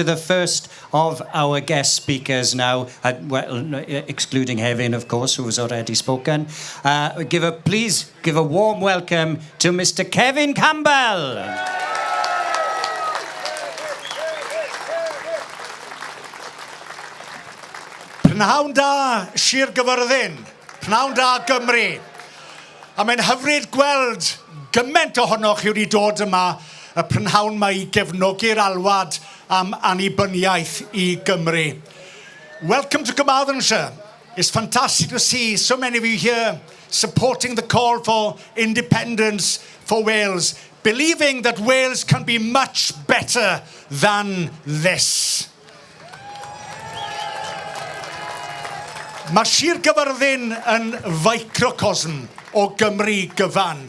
To the first of our guest speakers now, well, excluding Hefin, of course, who has already spoken. Give a, please give a warm welcome to Mr. Cefin Campbell. Prynhawn da, Sir Gyfyrddin. Prynhawn da, Gymru. A mae'n hyfryd gweld gymaint ohonoch chi wedi dod yma y prynhawn yma i gefnogi'r alwad am annibyniaeth i Gymru. Welcome to Carmarthenshire. It's fantastic to see so many of you here supporting the call for independence for Wales, believing that Wales can be much better than this. Mae Sir Gyfyrddin yn ficrocosm o Gymru gyfan.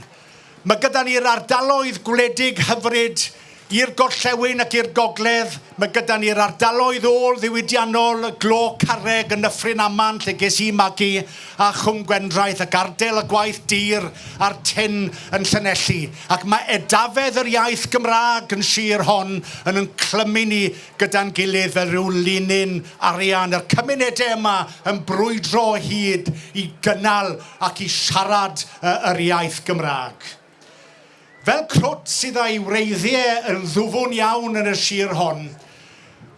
Mae gyda ni'r ardaloedd gwledig hyfryd i'r gorllewin ac i'r gogledd, mae gyda ni'r ardaloedd ôl-ddiwydiannol, y glo carreg yn Nyffryn Aman lle ges i magu, a Chwm Gwendraeth ac ardal y gwaith dur a'r tin yn Llanelli. Ac mae edafedd yr iaith Gymraeg yn sir hon yn yn clymu ni gyda'n gilydd fel rhyw linyn arian, yr cymunedau yma yn brwydro o hyd i gynnal ac i siarad yr iaith Gymraeg. Fel crwt sydd â'i wreiddiau yn ddwfwn iawn yn y sir hon,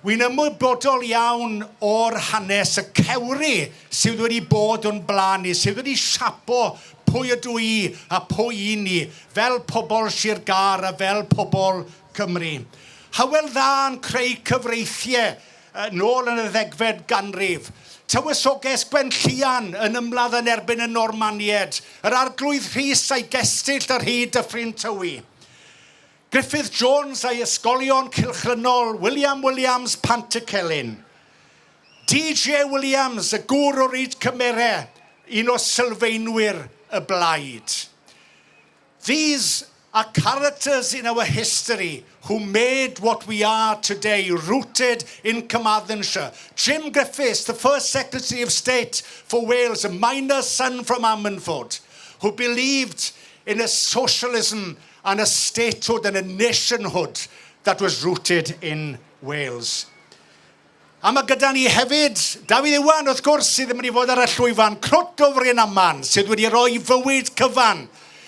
wi'n ymwybodol iawn o'r hanes, y cewri sydd wedi bod o'n blaen ni, sydd wedi siapo pwy ydw i a pwy y'n ni, fel pobl Sir Gâr a fel pobl Cymru. Hywel Dda yn creu cyfreithiau nôl yn y ddegfed ganrif. Tywysoges Gwenllian yn ymladd yn erbyn y Normanied. Yr Arglwydd Rhys a'i gestyll ar hyd Dyffryn Tywi. Griffith Jones a'i ysgolion cylchgrynol, William Williams, Pantycelyn. DJ Williams, y gŵr o Ryd Cymere, un o sylfaenwyr y blaid. These are characters in our history who made what we are today, rooted in Carmarthenshire. Jim Griffiths, the first Secretary of State for Wales, a miner's son from Ammanford, who believed in a socialism and a statehood and a nationhood that was rooted in Wales. A mae gyda ni hefyd Dafydd Iwan, wrth gwrs, sydd yn mynd i fod ar y llwyfan, crwt o Fryn Aman, sydd wedi rhoi fywyd cyfan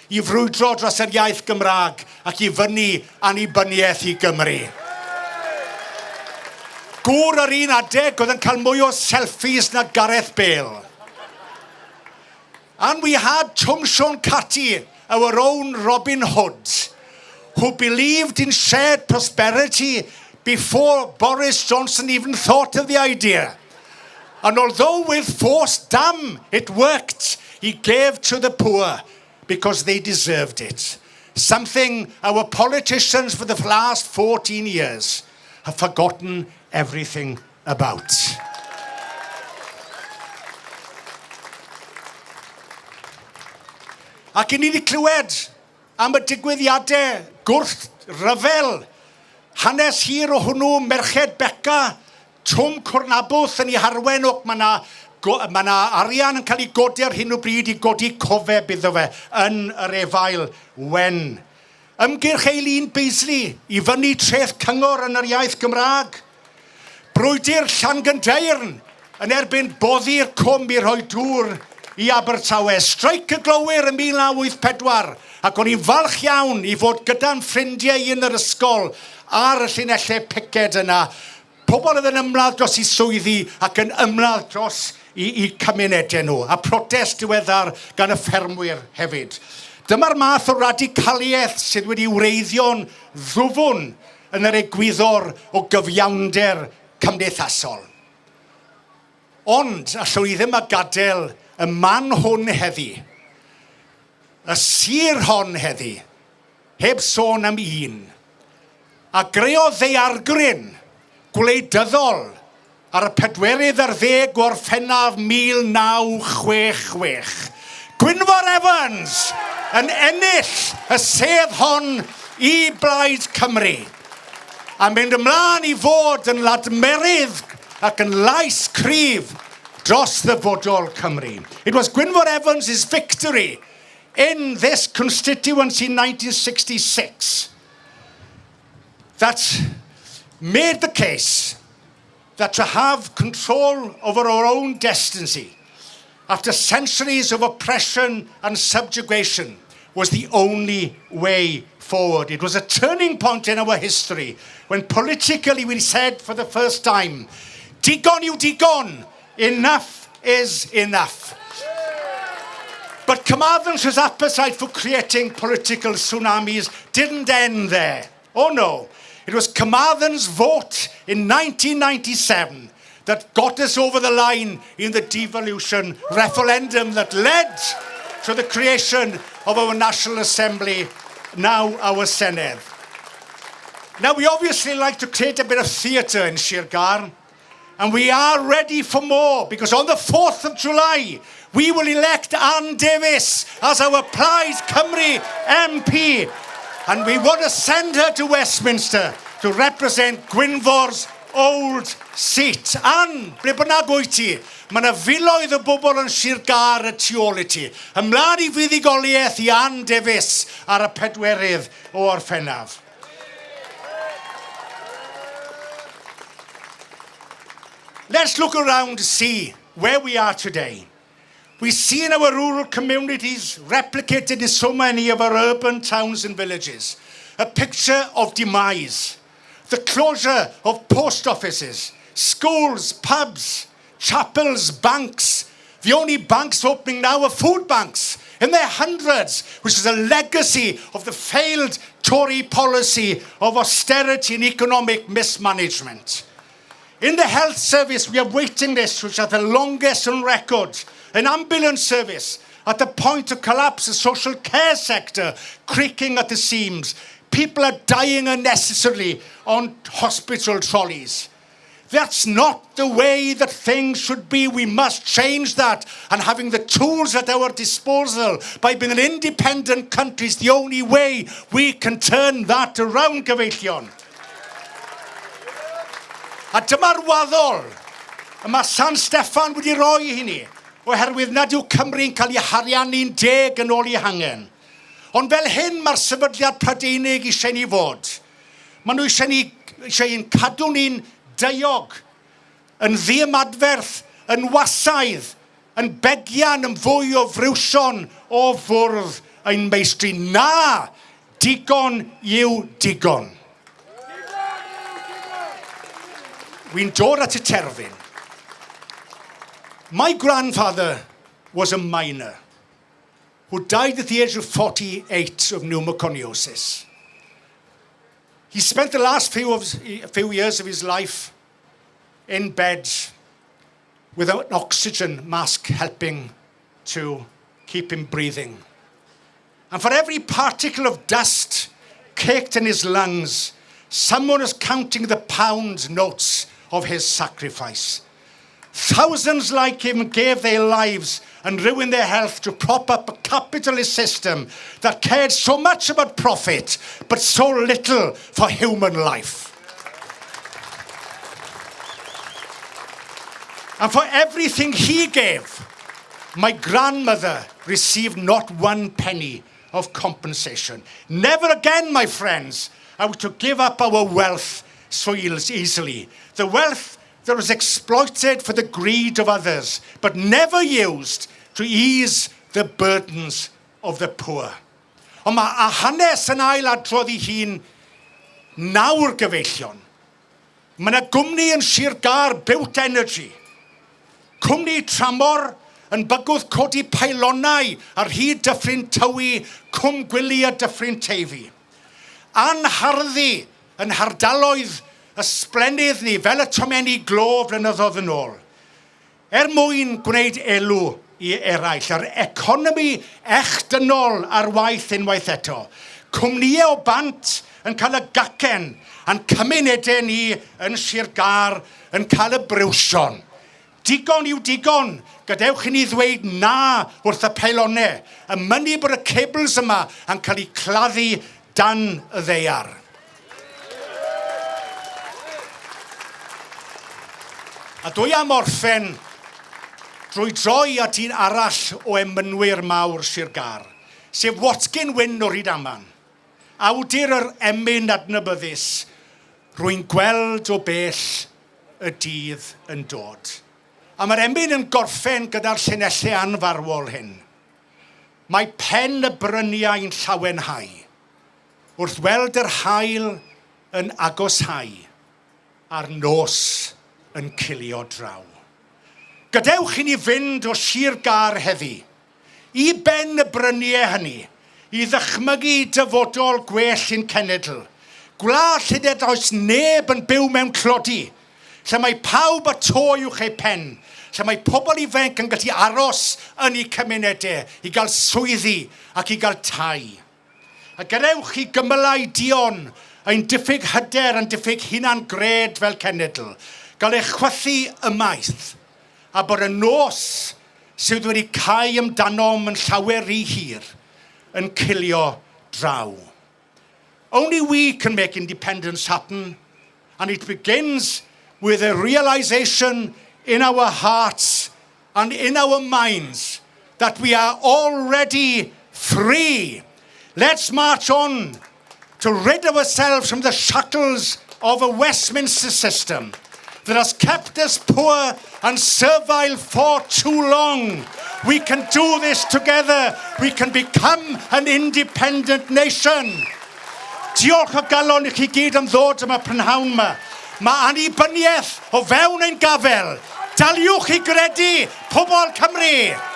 i frwydro dros yr iaith Gymraeg ac i fynnu annibyniaeth i Gymru. Gŵr ar un adeg oedd yn cael mwy o selfies na Gareth Bale. And we had Twm Siôn Cati, our own Robin Hood, who believed in shared prosperity before Boris Johnson even thought of the idea. And although with forced dam it worked, he gave to the poor because they deserved it. Something our politicians for the last 14 years have forgotten everything about. Ac i ni wedi clywed am y digwyddiadau gwrth ryfel, hanes hir o hwnnw, Merched Beca, Twm Cwrnabwth yn ei harwen o, mae yna mae yna arian yn cael ei godi ar hyn o bryd i godi cofeb iddo fe yn yr efail wen. Ymgyrch Eileen Beasley i fyny treth cyngor yn yr iaith Gymraeg. Brwydr Llangyndeyrn yn erbyn boddi'r cwm i rhoi dŵr i Abertawe. Streic y glowyr yn 1984 ac o'n i'n falch iawn i fod gyda'n ffrindiau i yn yr ysgol ar y llinellau piced yna. Pobl oedd yn ymladd dros eu swyddi ac yn ymladd dros i, i cymunedau nhw, a protest diweddar gan y ffermwyr hefyd. Dyma'r math o radicaliaeth sydd wedi wreiddio'n ddwfwn yn yr egwyddor o gyfiawnder cymdeithasol. Ond allwn i ddim a gadael y man hwn heddi, y sir hon heddi, heb sôn am un a greodd ddaeargryn gwleidyddol ar y pedwerydd ar ddeg Gorffennaf 1966. Gwynfor Evans yn ennill y sedd hon i Blaid Cymru a mynd ymlaen i fod yn ladmerydd ac yn lais cryf dros ddyfodol Cymru. It was Gwynfor Evans' victory in this constituency in 1966 that made the case that to have control over our own destiny after centuries of oppression and subjugation was the only way forward. It was a turning point in our history when politically we said for the first time, digon yw digon, enough is enough. But Carmarthenshire's appetite for creating political tsunamis didn't end there. Oh no, it was Carmarthen's vote in 1997 that got us over the line in the devolution referendum that led to the creation of our National Assembly, now our Senedd. Now, we obviously like to create a bit of theatre in Sir Gâr, and we are ready for more, because on the 4th of July, we will elect Ann Davies as our Plaid Cymru MP. And we want to send her to Westminster to represent Gwynfor's old seat. Ann, ble bynnag wyt ti, mae yna filoedd o bobl yn Sir Gâr y tu ôl i ti. Ymlaen i fuddugoliaeth i Ann Davies ar y pedwerydd o Orffennaf. Let's look around to see where we are today. We see in our rural communities, replicated in so many of our urban towns and villages, a picture of demise. The closure of post offices, schools, pubs, chapels, banks. The only banks opening now are food banks, in their hundreds, which is a legacy of the failed Tory policy of austerity and economic mismanagement. In the health service, we have waiting lists which are the longest on record. An ambulance service at the point of collapse, the social care sector creaking at the seams. People are dying unnecessarily on hospital trolleys. That's not the way that things should be. We must change that. And having the tools at our disposal by being an independent country is the only way we can turn that around, gyfeillion. A dyma'r waddol y mae San Steffan wedi roi i ni, oherwydd nad yw Cymru'n cael ei hariannu'n deg yn ôl ei hangen. Ond fel hyn mae'r sefydliad Prydeinig eisiau ni fod. Maen nhw eisiau ni eisiau ein cadw ni'n diog, yn ddiymadferth, yn wasaidd, yn begian yn fwy o friwsion o fwrdd ein meistri. Na! Digon yw digon. Wy'n dod at y terfyn. My grandfather was a miner who died at the age of 48 of pneumoconiosis. He spent the last few years of his life in bed with an oxygen mask helping to keep him breathing. And for every particle of dust caked in his lungs, someone is counting the pound notes of his sacrifice. Thousands like him gave their lives and ruined their health to prop up a capitalist system that cared so much about profit, but so little for human life. And for everything he gave, my grandmother received not one penny of compensation. Never again, my friends, are we to give up our wealth so easily. The wealth that was exploited for the greed of others, but never used to ease the burdens of the poor. Ond mae a hanes yn ail adrodd ei hun nawr gyfeillion. Mae yna gwmni yn Sir Gâr, Bute Energy. Cwmni tramor yn bygwth codi peilonau ar hyd Dyffryn Tywi, Cwm Gwili a Dyffryn Teifi. Anharddu yn hardaloedd ysblennydd ni fel y tomenni glo flynyddoedd yn ôl. Er mwyn gwneud elw i eraill, yr economi echdynol ar waith unwaith eto. Cwmnïau o bant yn cael y gacen a'n cymunedau ni yn Sir Gâr yn cael y briwsion. Digon yw digon, gadewch i ni ddweud na wrth y peilonau, y mynnu bod y cables yma yn cael eu claddu dan y ddaear. A dwi am orffen drwy droi at un arall o emynwyr mawr Sir Gâr, sef Watkin Wyn o Rydaman, awdur yr emyn adnabyddus. Rwy'n gweld o bell y dydd yn dod. A mae'r emyn yn gorffen gyda'r llinellau anfarwol hyn. Mae pen y bryniau'n llawenhau wrth weld yr haul yn agoshau a'r nos yn cilio draw. Gadewch i ni fynd o Sir Gâr heddi, i ben y bryniau hynny, i ddychmygu dyfodol gwell i'n cenedl, gwlad lle nid oes neb yn byw mewn tlodi, lle mae pawb â to uwch eu pen, lle mae pobl ifanc yn gallu aros yn eu cymunedau i gael swyddi ac i gael tai. A gadewch i gymylau duon ein diffyg hyder a'n diffyg hunan-gred fel cenedl gael eu chwythu ymaith, a bod y nos sydd wedi cau amdanom yn llawer rhy hir yn cilio draw. Only we can make independence happen, and it begins with a realization in our hearts and in our minds that we are already free. Let's march on to rid ourselves from the shackles of a Westminster system that has kept us poor and servile for too long. We can do this together. We can become an independent nation. Diolch o galon i chi gyd am ddod yma prynhawn yma. Mae annibyniaeth o fewn ein gafel. Daliwch i gredu, pobl Cymru!